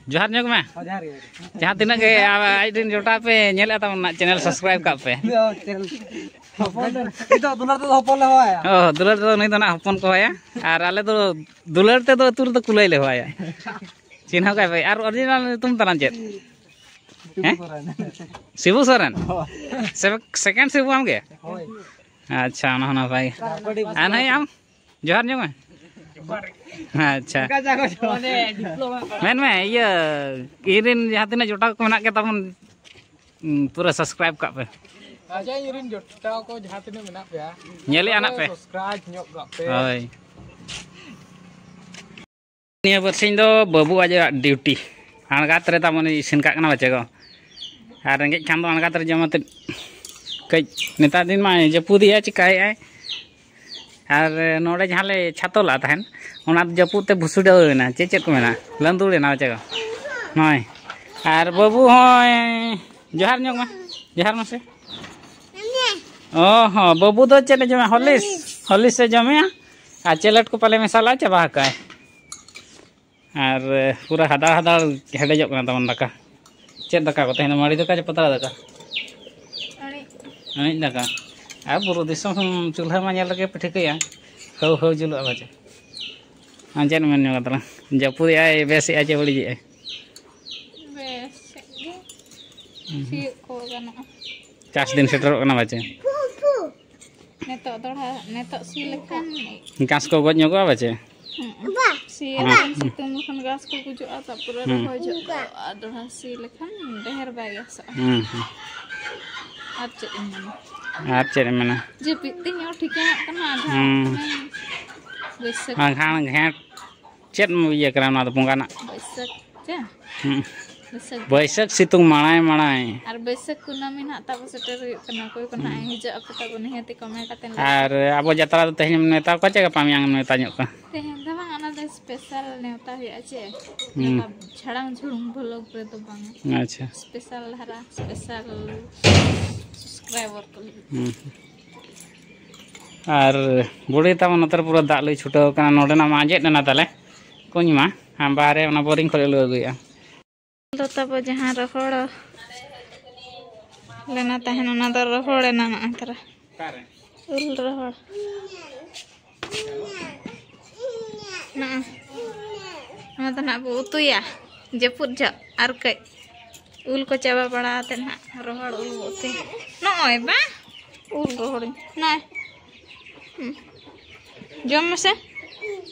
ᱡᱚᱦᱟᱨ ᱧᱚᱜ ᱢᱮ᱾ ᱦᱚᱸ, ᱡᱚᱦᱟᱨ ᱜᱮ᱾ ᱡᱟᱦᱟᱸ ᱛᱤᱱᱟᱹᱜ ᱜᱮ ᱟ-, ᱟᱡ ᱨᱮᱱ ᱡᱚᱴᱟᱣ ᱯᱮ ᱧᱮᱞᱮᱫᱼᱟ ᱛᱟᱵᱚᱱ, ᱚᱱᱟ ᱪᱮᱱᱮᱞ ᱥᱟᱵᱥᱠᱨᱟᱭᱤᱵ ᱠᱟᱜ ᱯᱮ᱾ ᱦᱚᱯᱚᱱ ᱫᱚ, ᱱᱤᱛᱚᱜ ᱫᱩᱞᱟᱹᱲ ᱛᱮᱫᱚ ᱦᱚᱯᱚᱱ ᱞᱮ ᱦᱚᱦᱚᱣᱟᱭᱟ᱾ ᱚ, ᱫᱩᱞᱟᱹᱲ ᱛᱮᱫᱚ ᱱᱩᱭ ᱫᱚ ᱱᱟᱜ ᱦᱚᱯᱚᱱ ᱠᱚ ᱦᱚᱦᱚᱭᱟ᱾ ᱟᱨ ᱟᱞᱮ ᱫᱚ ᱫᱩᱞᱟᱹᱲ ᱛᱮᱫᱚ ᱟᱹᱛᱩ ᱨᱮᱫᱚ ᱠᱩᱞᱟᱹᱭ ᱞᱮ ᱦᱚᱦᱚᱭᱟ᱾ ᱪᱤᱱᱦᱟᱹᱣ ᱠᱟᱭ ᱯᱮ᱾ ᱟᱨ ᱚᱨᱤᱡᱤᱱᱟᱞ ᱧᱩᱛᱩᱢ ᱛᱟᱞᱟᱝ ᱪᱮᱫ? ᱦᱮᱸ? ᱥᱤᱵᱩ ᱥᱚᱨᱮᱱ᱾ ᱦᱳᱭ᱾ ᱥᱮ-, ᱥᱮᱠᱮᱱᱰ ᱥᱤᱵᱩ ᱟᱢ ᱜᱮ? ᱦᱳᱭ᱾ ᱟᱪᱪᱷᱟ, ᱚᱱᱟ ᱦᱚᱸ ᱱᱟᱯᱟᱭ ᱜᱮ᱾ ᱟᱨ ᱱᱩᱭ ᱟᱢ? ᱡᱚᱦᱟᱨ ᱧᱚᱜ ᱢᱮ᱾ ᱟᱪᱪᱷᱟ᱾ ᱚᱱᱠᱟ ᱡᱟᱭᱜᱟ ᱡᱚᱦᱟᱨ᱾ ᱢᱮᱱ ᱢᱮ, ᱤᱭᱟᱹ, ᱤᱧ ᱨᱮᱱ ᱡᱟᱦᱟᱸ ᱛᱤᱱᱟᱹᱜ ᱡᱚᱴᱟᱣ ᱠᱚ ᱢᱮᱱᱟᱜ ᱠᱚ ᱛᱟᱵᱚᱱ, ᱩᱸ, ᱯᱩᱨᱟᱹ ᱥᱟᱵᱥᱠᱨᱟᱭᱤᱵ ᱠᱟᱜ ᱯᱮ᱾ ᱟᱪᱪᱷᱟ, ᱤᱧ ᱨᱮᱱ ᱡᱚᱴᱟᱣ ᱠᱚ ᱡᱟᱦᱟᱸ ᱛᱤᱱᱟᱹᱜ ᱢᱮᱱᱟᱜ ᱯᱮᱭᱟ, ᱧᱮᱞᱮᱫᱼᱟ ᱱᱟᱜ ᱯᱮ᱾ ᱥᱟᱵᱥᱠᱨᱟᱭᱤᱵ ᱧᱚᱜ ᱠᱟᱜ ᱯᱮ᱾ ᱦᱳᱭ᱾ ᱱᱤᱭᱟᱹ ᱵᱟᱨᱥᱤᱧ ᱫᱚ ᱵᱟᱹᱵᱩ ᱟᱡᱟᱜ ᱰᱤᱭᱩᱴᱤ᱾ ᱟᱬᱜᱟᱛ ᱨᱮ ᱛᱟᱵᱚᱱ ᱤᱥᱤᱱ ᱠᱟᱜ ᱠᱟᱱᱟ ᱵᱟᱪᱮ ᱜᱚ᱾ ᱟᱨ ᱨᱮᱸᱜᱮᱡ ᱠᱷᱟᱱ ᱫᱚ ᱟᱬᱜᱟᱛ ᱨᱮ ᱡᱚᱢ ᱟᱛᱮᱫ ᱠᱟᱹᱡ ᱱᱮᱛᱟᱨ ᱫᱤᱱ ᱢᱟ ᱡᱟᱹᱯᱩᱫᱮᱜᱼᱟᱭ, ᱪᱤᱠᱟᱹᱭᱮᱫᱼᱟᱭ᱾ ᱟᱨ ᱱᱚᱰᱮ ᱡᱟᱦᱟᱸ ᱞᱮ ᱪᱷᱟᱛᱚ ᱞᱟᱜ ᱛᱟᱦᱮᱸᱱ, ᱚᱱᱟ ᱡᱟᱹᱯᱩᱫ ᱛᱮ ᱵᱷᱩᱥᱩᱰᱟᱹᱣ ᱮᱱᱟ, ᱪᱮᱫ ᱪᱮᱫ ᱠᱚ ᱢᱮᱱᱟ, ᱞᱟᱹᱸᱫᱩᱲ ᱮᱱᱟ ᱵᱟᱪᱮ ᱜᱚ᱾ ᱱᱚᱜᱼᱚᱭ᱾ ᱟᱨ ᱵᱟᱹᱵᱩ ᱦᱚᱸᱭ ᱡᱚᱦᱟᱨ ᱧᱚᱜ ᱢᱮ, ᱡᱚᱦᱟᱨ ᱢᱮᱥᱮ᱾ ᱚ ᱦᱚᱸ, ᱵᱟᱹᱵᱩ ᱫᱚ ᱪᱮᱫ ᱮ ᱡᱚᱢᱟ? ᱦᱚᱨᱞᱤᱠᱥ? ᱦᱚᱞᱤᱥ ᱮ ᱡᱚᱢᱮᱜᱼᱟ ᱟᱨ ᱪᱮᱞᱮᱴ ᱠᱚ ᱯᱟᱞᱮ ᱢᱮᱥᱟᱞᱟᱜᱼᱟ, ᱪᱟᱵᱟ ᱟᱠᱟᱫᱼᱟᱭ᱾ ᱟᱨ ᱯᱩᱨᱟᱹ ᱦᱟᱫᱟᱲ ᱦᱟᱫᱟᱲ ᱦᱮᱰᱮᱡᱚᱜ ᱠᱟᱱᱟ ᱛᱟᱵᱚᱱ ᱫᱟᱠᱟ᱾ ᱪᱮᱫ ᱫᱟᱠᱟ ᱠᱚ ᱛᱟᱦᱮᱱᱟ? ᱢᱟᱹᱲᱤ ᱫᱟᱠᱟ ᱪᱮ ᱯᱟᱛᱲᱟ ᱫᱟᱠᱟ? ᱟᱹᱬᱤᱡ᱾ ᱟᱹᱬᱤᱡ ᱫᱟᱠᱟ᱾ ᱟᱨ ᱵᱩᱨᱩ ᱫᱤᱥᱚᱢ ᱪᱩᱞᱦᱟᱹ ᱢᱟ ᱧᱮᱞ ᱨᱮᱜᱮ ᱯᱮ ᱴᱷᱤᱠᱟᱹᱭᱟ, ᱦᱟᱹᱣ ᱦᱟᱹᱣ ᱡᱩᱞᱩᱜᱼᱟ ᱯᱟᱪᱮ᱾ ᱟᱨ ᱪᱮᱫ ᱮᱢ ᱢᱮᱱ ᱧᱚᱜᱟ ᱛᱟᱞᱟᱝ? ᱡᱟᱹᱯᱩᱫᱮᱜᱼᱟᱭ, ᱵᱮᱥᱮᱜᱼᱟᱭ ᱪᱮ ᱵᱟᱹᱲᱤᱡᱮᱜᱼᱟᱭ? ᱵᱮᱥ ᱜᱮ᱾ ᱦᱩᱸ᱾ ᱥᱤᱭᱳᱜ ᱠᱚ ᱜᱟᱱᱚᱜᱼᱟ᱾ ᱪᱟᱥ ᱫᱤᱱ ᱥᱮᱴᱮᱨᱚᱜ ᱠᱟᱱᱟ ᱯᱟᱪᱮ? ᱱᱤᱛᱚᱜ ᱫᱚᱲᱦᱟ, ᱱᱤᱛᱚᱜ ᱥᱤ ᱞᱮᱠᱷᱟᱱ ᱜᱷᱟᱥ ᱠᱚ ᱜᱚᱡ ᱧᱚᱜᱚᱜᱼᱟ ᱯᱟᱪᱮ? ᱦᱩᱸ᱾ ᱥᱤ ᱦᱩᱸ᱾ ᱞᱮᱠᱷᱟᱱ ᱥᱤᱛᱩᱝ ᱞᱮᱠᱷᱟᱱ ᱜᱷᱟᱥ ᱠᱚ ᱜᱩᱡᱩᱜᱼᱟ, ᱛᱟᱨᱯᱚᱨᱮ ᱦᱩᱸ᱾ ᱨᱚᱦᱚᱭ ᱡᱚᱦᱚᱜ ᱫᱚ ᱟᱨ ᱫᱚᱲᱦᱟ ᱥᱤ ᱞᱮᱠᱷᱟᱱ ᱰᱷᱮᱨ ᱵᱟᱭ ᱜᱷᱟᱥᱚᱜᱼᱟ᱾ ᱦᱩᱸ, ᱦᱩᱸ᱾ ᱟᱨ ᱪᱮᱫ ᱮᱢ ᱢᱮᱱᱟ? ᱟᱨ ᱪᱮᱫ ᱮᱢ ᱢᱮᱱᱟ? ᱡᱟᱹᱯᱤᱫ ᱛᱤᱧ ᱦᱚᱸ ᱴᱷᱤᱠᱟᱹ ᱧᱚᱜ ᱠᱟᱱᱟ, ᱟᱫᱚ ᱦᱩᱸ᱾ ᱵᱟᱹᱭᱥᱟᱹᱠᱷ ᱟᱸᱜᱷᱟᱲ ᱜᱷᱮᱸᱴ ᱪᱮᱫ ᱤᱭᱟᱹ ᱠᱟᱱᱟ ᱱᱚᱣᱟ ᱫᱚ ᱵᱚᱸᱜᱟ ᱨᱮᱱᱟᱜ? ᱵᱟᱹᱭᱥᱟᱹᱠᱷ ᱪᱮ? ᱦᱩᱸ᱾ ᱵᱟᱹᱭᱥᱟᱹᱠᱷ᱾ ᱵᱟᱹᱭᱥᱟᱹᱠᱷ ᱥᱤᱛᱩᱝ ᱢᱟᱲᱟᱭ ᱢᱟᱲᱟᱭ᱾ ᱟᱨ ᱵᱟᱹᱭᱥᱟᱹᱠᱷ ᱠᱩᱱᱟᱹᱢᱤ ᱱᱟᱦᱟᱜ ᱛᱟᱵᱚ ᱥᱮᱴᱮᱨ ᱦᱩᱭᱩᱜ ᱠᱟᱱᱟ᱾ ᱚᱠᱚᱭ ᱠᱚ ᱱᱟᱦᱟᱜ ᱦᱩᱸ᱾ ᱦᱤᱡᱩᱜ ᱟᱠᱚ ᱛᱟᱵᱚ ᱱᱤᱦᱟᱹᱛᱤ comment ᱠᱟᱛᱮ ᱞᱟᱹᱭ ᱟᱨ ᱯᱮ᱾ ᱟᱵᱚ ᱡᱟᱛᱨᱟ ᱫᱚ ᱛᱮᱦᱮᱧ ᱮᱢ ᱱᱮᱣᱛᱟ ᱠᱚᱣᱟ ᱪᱮ ᱜᱟᱯᱟ ᱢᱮᱭᱟᱝ ᱮᱢ ᱱᱮᱣᱛᱟ ᱧᱚᱜ ᱠᱚᱣᱟ? ᱛᱮᱦᱮᱧ ᱫᱚ ᱵᱟᱝ, ᱚᱱᱟ ᱫᱚ special ᱱᱮᱣᱛᱟ ᱦᱩᱭᱩᱜᱼᱟ ᱪᱮ? ᱦᱩᱸ᱾ ᱱᱚᱝᱠᱟ ᱪᱷᱟᱲᱟᱝ ᱡᱷᱩᱲᱩᱝ vlog ᱨᱮᱫᱚ ᱵᱟᱝ᱾ ᱟᱪᱪᱷᱟ᱾ Special ᱫᱷᱟᱨᱟ, special subscriber ᱠᱚ ᱞᱟᱹᱜᱤᱫ᱾ ᱦᱩᱸ᱾ ᱟᱨ ᱵᱩᱰᱷᱤ ᱛᱟᱵᱚᱱ ᱱᱚᱛᱮ ᱨᱮ ᱯᱩᱨᱟᱹ ᱫᱟᱜ ᱞᱩᱭ ᱪᱷᱩᱴᱟᱹᱣ ᱠᱟᱱᱟ᱾ ᱱᱚᱰᱮᱱᱟᱜ ᱢᱟ ᱟᱸᱡᱮᱫ ᱮᱱᱟ ᱛᱟᱞᱮ ᱠᱩᱧ ᱢᱟ᱾ ᱦᱟᱸ, ᱵᱟᱦᱨᱮ ᱚᱱᱟ boring ᱠᱷᱚᱱ ᱞᱮ ᱞᱩ ᱟᱹᱜᱩᱭᱮᱫᱼᱟ᱾ ᱫᱚ ᱛᱟᱵᱚ ᱡᱟᱦᱟᱸ ᱨᱚᱦᱚᱲ ᱞᱮᱱᱟ ᱛᱟᱦᱮᱱ, ᱚᱱᱟ ᱫᱚ ᱨᱚᱦᱚᱲ ᱮᱱᱟ ᱱᱚᱜᱼᱚᱭ ᱛᱟᱨᱟ᱾ ᱚᱠᱟᱨᱮ? ᱩᱞ ᱨᱚᱦᱚᱲ᱾ ᱱᱚᱜᱼᱚᱭ᱾ ᱱᱚᱣᱟ ᱫᱚ ᱱᱟᱜ ᱵᱚ ᱩᱛᱩᱭᱟ ᱡᱟᱹᱯᱩᱫ ᱡᱚᱦᱚᱜ ᱟᱨ ᱠᱟᱹᱡ᱾ ᱩᱞ ᱠᱚ ᱪᱟᱵᱟ ᱵᱟᱲᱟ ᱠᱟᱛᱮᱫ ᱱᱟᱦᱟᱜ ᱨᱚᱦᱚᱲ ᱩᱞ ᱵᱚ ᱩᱛᱩᱭᱟ᱾ ᱱᱚᱜᱼᱚᱭ ᱵᱟᱝ ᱩᱞ ᱨᱚᱦᱚᱲ᱾ ᱱᱚᱜᱼᱚᱭ᱾ ᱦᱩᱸ᱾ ᱡᱚᱢ ᱢᱮᱥᱮ᱾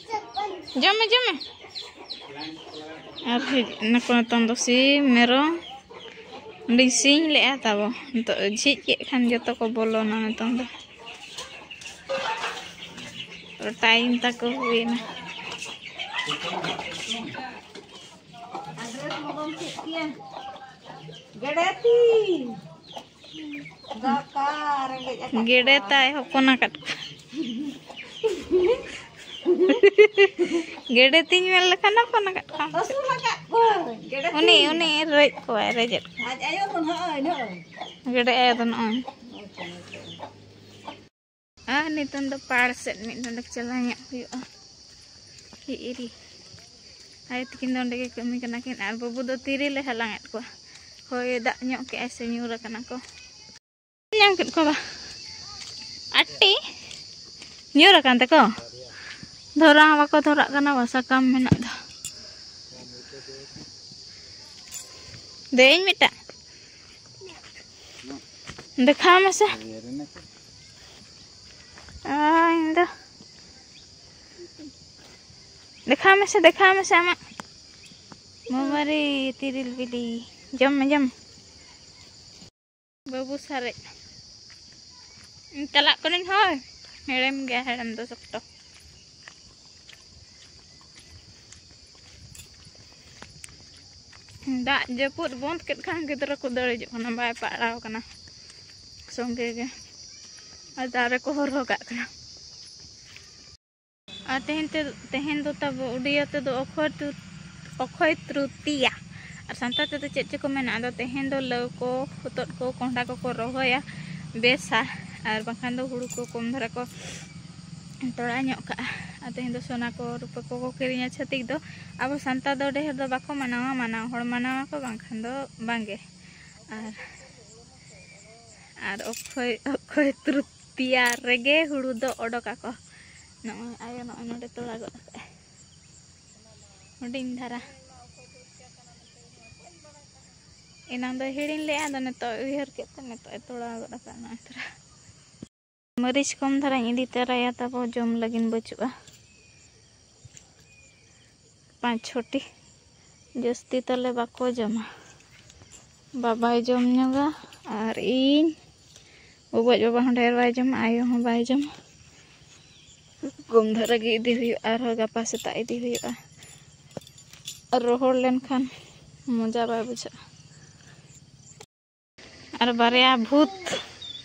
ᱡᱚᱢ ᱢᱮ, ᱡᱚᱢ ᱢᱮ᱾ ᱟᱨ ᱦᱮᱡ ᱱᱟᱠᱚ ᱱᱤᱛᱚᱝ ᱫᱚ ᱥᱤᱢ, ᱢᱮᱨᱚᱢ᱾ ᱚᱸᱰᱮᱧ ᱥᱤᱧ ᱞᱮᱜᱼᱟ ᱛᱟᱵᱚ᱾ ᱱᱤᱛᱚᱜ ᱡᱷᱤᱡ ᱠᱮᱫ ᱠᱷᱟᱱ ᱡᱚᱛᱚ ᱠᱚ ᱵᱚᱞᱚᱱᱟ ᱱᱤᱛᱚᱝ ᱫᱚ᱾ ᱴᱟᱭᱤᱢ ᱛᱟᱠᱚ ᱦᱩᱭᱱᱟ᱾ ᱟᱫᱨᱮᱥ ᱢᱟ ᱵᱟᱢ ᱪᱮᱫ ᱠᱮᱭᱟ᱾ ᱜᱮᱰᱮ ᱛᱤ᱾ ᱫᱟᱠᱟ ᱨᱮᱸᱜᱮᱡ ᱟᱠᱟᱫ ᱜᱮᱰᱮ ᱠᱚᱣᱟ᱾ ᱛᱟᱭ ᱦᱚᱯᱚᱱ ᱟᱠᱟᱫ ᱠᱚᱣᱟ᱾ ᱜᱮᱰᱮ ᱛᱤᱧ ᱢᱮᱱ ᱞᱮᱠᱷᱟᱱ ᱦᱚᱯᱚᱱ ᱟᱠᱟᱫ ᱠᱚᱣᱟ᱾ ᱟᱹᱥᱩᱞ ᱟᱠᱟᱫ ᱠᱚᱣᱟ᱾ ᱜᱮᱰᱮ ᱩᱱᱤ, ᱛᱤᱧ᱾ ᱩᱱᱤ ᱨᱮᱡ ᱠᱚᱣᱟᱭ, ᱨᱮᱡᱮᱫ ᱠᱚᱣᱟᱭ᱾ ᱟᱡ ᱟᱭᱳ ᱫᱚ ᱱᱚᱜᱼᱚᱭ, ᱱᱚᱜᱼᱚᱭ᱾ ᱜᱮᱰᱮ ᱟᱭᱳ ᱫᱚ ᱱᱚᱜᱼᱚᱭ᱾ ᱦᱳᱭ ᱛᱚ, ᱦᱳᱭ ᱛᱚ᱾ ᱟᱨ ᱱᱤᱛᱚᱝ ᱫᱚ ᱯᱟᱲ ᱥᱮᱫ ᱢᱤᱫ ᱰᱚᱸᱰᱮᱠ ᱪᱟᱞᱟᱣ ᱧᱚᱜ ᱦᱩᱭᱩᱜᱼᱟ᱾ ᱦᱤ ᱤᱨᱤ᱾ ᱟᱭᱳ ᱛᱟᱹᱠᱤᱱ ᱫᱚ ᱚᱸᱰᱮ ᱜᱮ ᱠᱟᱹᱢᱤ ᱠᱟᱱᱟ ᱠᱤᱱ, ᱟᱨ ᱵᱟᱹᱵᱩ ᱫᱚ ᱛᱤᱨᱤᱞ ᱮ ᱦᱟᱞᱟᱝ ᱮᱫ ᱠᱚᱣᱟ᱾ ᱦᱚᱭ ᱫᱟᱜ ᱧᱚᱜ ᱠᱮᱜᱼᱟᱭ ᱥᱮ, ᱧᱩᱨ ᱟᱠᱟᱱᱟ ᱠᱚ᱾ ᱧᱟᱢ ᱠᱮᱫ ᱠᱚᱣᱟ ᱵᱟ᱾ ᱟᱴᱴᱤ ᱧᱩᱨ ᱟᱠᱟᱱ ᱛᱮᱠᱚ᱾ ᱫᱷᱚᱨᱟᱣ ᱦᱚᱸ ᱵᱟᱠᱚ ᱫᱷᱚᱨᱟᱜ ᱠᱟᱱᱟ, ᱵᱟ ᱥᱟᱠᱟᱢ ᱢᱮᱱᱟᱜ ᱫᱚ᱾ ᱫᱮ ᱤᱧ ᱢᱤᱫᱴᱟᱜ᱾ ᱫᱮᱠᱷᱟᱣ ᱢᱮᱥᱮ᱾ ᱚ, ᱤᱧ ᱫᱚ᱾ ᱫᱮᱠᱷᱟᱣ ᱢᱮᱥᱮ, ᱫᱮᱠᱷᱟᱣ ᱢᱮᱥᱮ ᱟᱢᱟᱜ᱾ ᱢᱟᱢᱟᱨᱤ ᱛᱤᱨᱤᱞ ᱵᱤᱞᱤ᱾ ᱡᱚᱢ ᱢᱮ, ᱡᱚᱢ ᱢᱮ᱾ ᱵᱟᱹᱵᱩ ᱥᱟᱨᱮᱡ᱾ ᱪᱟᱞᱟᱜ ᱠᱟᱹᱱᱟᱹᱧ ᱦᱳᱭ᱾ ᱦᱮᱲᱮᱢ ᱜᱮᱭᱟ, ᱦᱮᱲᱮᱢ ᱫᱚ ᱥᱚᱠᱛᱚ᱾ ᱫᱟᱜ ᱡᱟᱹᱯᱩᱫ ᱵᱚᱱᱫ ᱠᱮᱫ ᱠᱷᱟᱱ ᱜᱤᱫᱽᱨᱟᱹ ᱠᱚ ᱫᱟᱹᱲ ᱦᱤᱡᱩᱜ ᱠᱟᱱᱟ, ᱵᱟᱭ ᱯᱟᱲᱟᱣ ᱠᱟᱱᱟ ᱥᱚᱸᱜᱮ ᱜᱮ᱾ ᱟᱨ ᱫᱟᱨᱮ ᱠᱚ ᱦᱚᱨᱦᱚ ᱠᱟᱜ ᱠᱟᱱᱟ᱾ ᱟᱨ ᱛᱮᱦᱮᱧ ᱛᱮ, ᱛᱮᱦᱮᱧ ᱫᱚ ᱛᱟᱵᱚ ᱩᱰᱤᱭᱟ ᱛᱮᱫᱚ ᱚᱠᱷᱚᱭ ᱛᱩ-, ᱚᱠᱷᱚᱭ ᱛᱨᱩᱛᱤᱭᱟ᱾ ᱟᱨ ᱥᱟᱱᱛᱟᱲ ᱛᱮᱫᱚ ᱪᱮᱫ ᱪᱚᱠᱚ ᱢᱮᱱᱟ? ᱟᱫᱚ ᱛᱮᱦᱮᱧ ᱫᱚ ᱞᱟᱹᱣ ᱠᱚ, ᱦᱚᱛᱚᱫ ᱠᱚ, ᱠᱚᱸᱦᱰᱟ ᱠᱚᱠᱚ ᱨᱚᱦᱚᱭᱟ ᱵᱮᱥᱟ, ᱟᱨ ᱵᱟᱝᱠᱷᱟᱱ ᱫᱚ ᱦᱩᱲᱩ ᱠᱚ ᱠᱚᱢ ᱫᱷᱟᱨᱟ ᱠᱚ ᱛᱚᱲᱟ ᱧᱚᱜ ᱠᱟᱜᱼᱟ᱾ ᱟᱨ ᱛᱮᱦᱮᱧ ᱫᱚ ᱥᱚᱱᱟ ᱠᱚ, ᱨᱩᱯᱟᱹ ᱠᱚᱠᱚ ᱠᱤᱨᱤᱧᱟ ᱪᱷᱟᱹᱛᱤᱠ ᱫᱚ᱾ ᱟᱵᱚ ᱥᱟᱱᱛᱟᱲ ᱫᱚ ᱰᱷᱮᱨ ᱫᱚ ᱵᱟᱠᱚ ᱢᱟᱱᱟᱣᱟ, ᱢᱟᱱᱟᱣ ᱦᱚᱲ ᱢᱟᱱᱟᱣᱟᱠᱚ, ᱵᱟᱝᱠᱷᱟᱱ ᱫᱚ ᱵᱟᱝᱜᱮ᱾ ᱟᱨ, ᱟᱨ ᱚᱠᱷᱚᱭ, ᱚᱠᱷᱚᱭ ᱛᱨᱩᱛᱤᱭᱟ ᱨᱮᱜᱮ ᱦᱩᱲᱩ ᱫᱚ ᱚᱰᱚᱠᱟᱠᱚ᱾ ᱱᱚᱜᱼᱚᱭ ᱟᱭᱳ ᱱᱚᱜᱼᱚᱭ ᱱᱚᱰᱮ ᱛᱚᱲᱟ ᱜᱚᱫ ᱟᱠᱟᱫᱼᱟᱭ, ᱦᱩᱰᱤᱧ ᱫᱷᱟᱨᱟ᱾ ᱮᱱᱟᱝ ᱫᱚᱭ ᱦᱤᱲᱤᱧ ᱞᱮᱫᱼᱟ, ᱟᱫᱚ ᱱᱤᱛᱚᱜ ᱩᱭᱦᱟᱹᱨ ᱠᱮᱫ ᱛᱮ ᱱᱤᱛᱚᱜ ᱮ ᱛᱚᱲᱟ ᱜᱚᱫ ᱟᱠᱟᱫᱼᱟ ᱱᱚᱜᱼᱚᱭ ᱛᱚᱨᱟ᱾ ᱢᱟᱹᱨᱤᱪ ᱠᱚᱢ ᱫᱷᱟᱨᱟᱧ ᱤᱫᱤ ᱛᱚᱨᱟᱭᱟ, ᱛᱟᱵᱚ ᱡᱚᱢ ᱞᱟᱹᱜᱤᱫ ᱵᱟᱹᱪᱩᱜᱼᱟ᱾ ᱯᱟᱸᱪ ᱪᱷᱚᱴᱤ, ᱡᱟᱹᱥᱛᱤ ᱛᱟᱞᱮ ᱵᱟᱠᱚ ᱡᱚᱢᱟ᱾ ᱵᱟᱵᱟᱭ ᱡᱚᱢ ᱧᱚᱜᱟ ᱟᱨ ᱤᱧ᱾ ᱵᱟᱵᱩ ᱟᱡ ᱵᱟᱵᱟ ᱦᱚᱸ ᱰᱷᱮᱨ ᱵᱟᱭ ᱡᱚᱢᱟ, ᱟᱭᱳ ᱦᱚᱸ ᱵᱟᱭ ᱡᱚᱢᱟ᱾ ᱠᱚᱢ ᱫᱷᱟᱨᱟ ᱜᱮ ᱤᱫᱤ ᱦᱩᱭᱩᱜᱼᱟ, ᱟᱨᱦᱚᱸ ᱜᱟᱯᱟ ᱥᱮᱛᱟᱜ ᱤᱫᱤ ᱦᱩᱭᱩᱜᱼᱟ᱾ ᱟᱨ ᱨᱚᱦᱚᱲ ᱞᱮᱱᱠᱷᱟᱱ ᱢᱚᱡᱟ ᱵᱟᱭ ᱵᱩᱡᱷᱟᱹᱜᱼᱟ᱾ ᱟᱨ ᱵᱟᱨᱭᱟ ᱵᱷᱩᱛ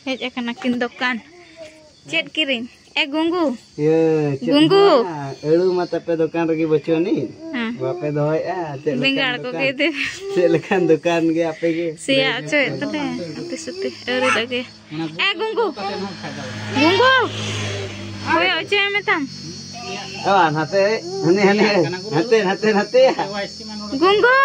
ᱦᱮᱡ ᱟᱠᱟᱱᱟ ᱠᱤᱱ ᱫᱚᱠᱟᱱ᱾ ᱪᱮᱫ ᱠᱤᱨᱤᱧ? ᱮ ᱜᱩᱝᱜᱩ᱾ ᱤᱭᱟᱹ, ᱪᱮᱫ ᱜᱩᱝᱜᱩ᱾ ᱢᱮᱱᱟ? ᱟᱹᱲᱩ ᱢᱟ ᱛᱟᱯᱮ ᱫᱚᱠᱟᱱ ᱨᱮᱜᱮ ᱵᱟᱹᱪᱩᱜ ᱟᱹᱱᱤᱡ᱾ ᱦᱮᱸ᱾ ᱵᱟᱯᱮ ᱫᱚᱦᱚᱭᱮᱫᱼᱟ? ᱪᱮᱫ ᱞᱮᱠᱟᱱ ᱵᱮᱸᱜᱟᱲ ᱠᱚ ᱫᱚᱠᱟᱱ? ᱜᱮ ᱤᱫᱤ᱾ ᱪᱮᱫ ᱞᱮᱠᱟᱱ ᱫᱚᱠᱟᱱ ᱜᱮ ᱟᱯᱮ ᱜᱮ? ᱥᱮᱭᱟ ᱚᱪᱚᱭᱮᱫ ᱛᱟᱞᱮ᱾ ᱟᱯᱮ ᱥᱟᱛᱮ ᱟᱹᱣᱨᱤ ᱫᱟᱜ ᱜᱮ᱾ ᱮ ᱜᱩᱝᱜᱩ, ᱜᱩᱝᱜᱩ, ᱚᱠᱚᱭ ᱚᱪᱚᱭ ᱢᱮᱛᱟᱢ? ᱚ, ᱱᱟᱛᱮ, ᱦᱟᱹᱱᱤ, ᱦᱟᱹᱱᱤ, ᱱᱟᱛᱮ, ᱱᱟᱛᱮ, ᱱᱟᱛᱮ᱾ ᱜᱩᱝᱜᱩ᱾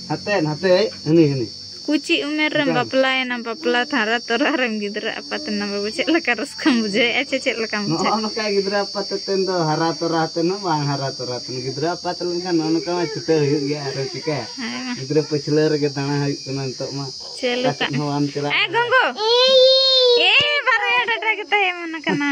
ᱱᱟᱛᱮ, ᱱᱟᱛᱮ, ᱦᱟᱹᱱᱤ, ᱦᱟᱹᱱᱤ᱾ ᱠᱩᱪᱤ ᱩᱢᱮᱨ ᱨᱮᱢ ᱵᱟᱯᱞᱟᱭᱮᱱᱟ, ᱵᱟᱯᱞᱟ ᱛᱷᱟᱨᱟ ᱛᱚᱨᱟ ᱨᱮᱢ ᱜᱤᱫᱽᱨᱟᱹ ᱟᱯᱟᱛ ᱮᱱᱟ ᱵᱟᱹᱵᱩ, ᱪᱮᱫ ᱞᱮᱠᱟ ᱨᱟᱹᱥᱠᱟᱹᱢ ᱵᱩᱡᱷᱟᱹᱣᱮᱫᱼᱟ ᱪᱮ ᱪᱮᱫ ᱞᱮᱠᱟᱢ ᱵᱩᱡᱷᱟᱹᱣᱮᱫᱼᱟ? ᱱᱚᱜᱼᱚ ᱱᱚᱝᱠᱟ ᱜᱤᱫᱽᱨᱟᱹ ᱟᱯᱟᱛ ᱛᱮᱱ ᱫᱚ ᱦᱟᱨᱟ ᱛᱚᱨᱟ ᱛᱮᱱ ᱦᱚᱸ ᱵᱟᱝ ᱦᱟᱨᱟ ᱛᱚᱨᱟ ᱛᱮᱱ, ᱜᱤᱫᱽᱨᱟᱹ ᱟᱯᱟᱛ ᱞᱮᱱᱠᱷᱟᱱ ᱱᱚᱜᱼᱚ ᱱᱚᱝᱠᱟ ᱢᱟ ᱪᱷᱩᱴᱟᱹᱣ ᱦᱩᱭᱩᱜ ᱜᱮᱭᱟ, ᱟᱨᱚ ᱪᱤᱠᱟᱹᱭᱟ? ᱦᱮᱸ ᱢᱟ᱾ ᱜᱤᱫᱽᱨᱟᱹ ᱯᱟᱹᱪᱷᱞᱟᱹ ᱨᱮᱜᱮ ᱫᱟᱬᱟ ᱦᱩᱭᱩᱜ ᱠᱟᱱᱟ ᱱᱤᱛᱚᱜ ᱢᱟ᱾ ᱪᱮᱫ ᱚᱠᱟ ᱞᱮᱠᱟ? ᱥᱮᱫ ᱦᱚᱸ ᱵᱟᱢ ᱪᱟᱞᱟᱜ ᱮ ᱠᱟᱱᱟ᱾ ᱜᱚᱝᱜᱚ, ᱮ ᱵᱟᱨᱭᱟ ᱰᱟᱴᱟ ᱜᱮ ᱛᱟᱦᱮᱸ ᱮᱢᱟᱱ ᱠᱟᱱᱟ᱾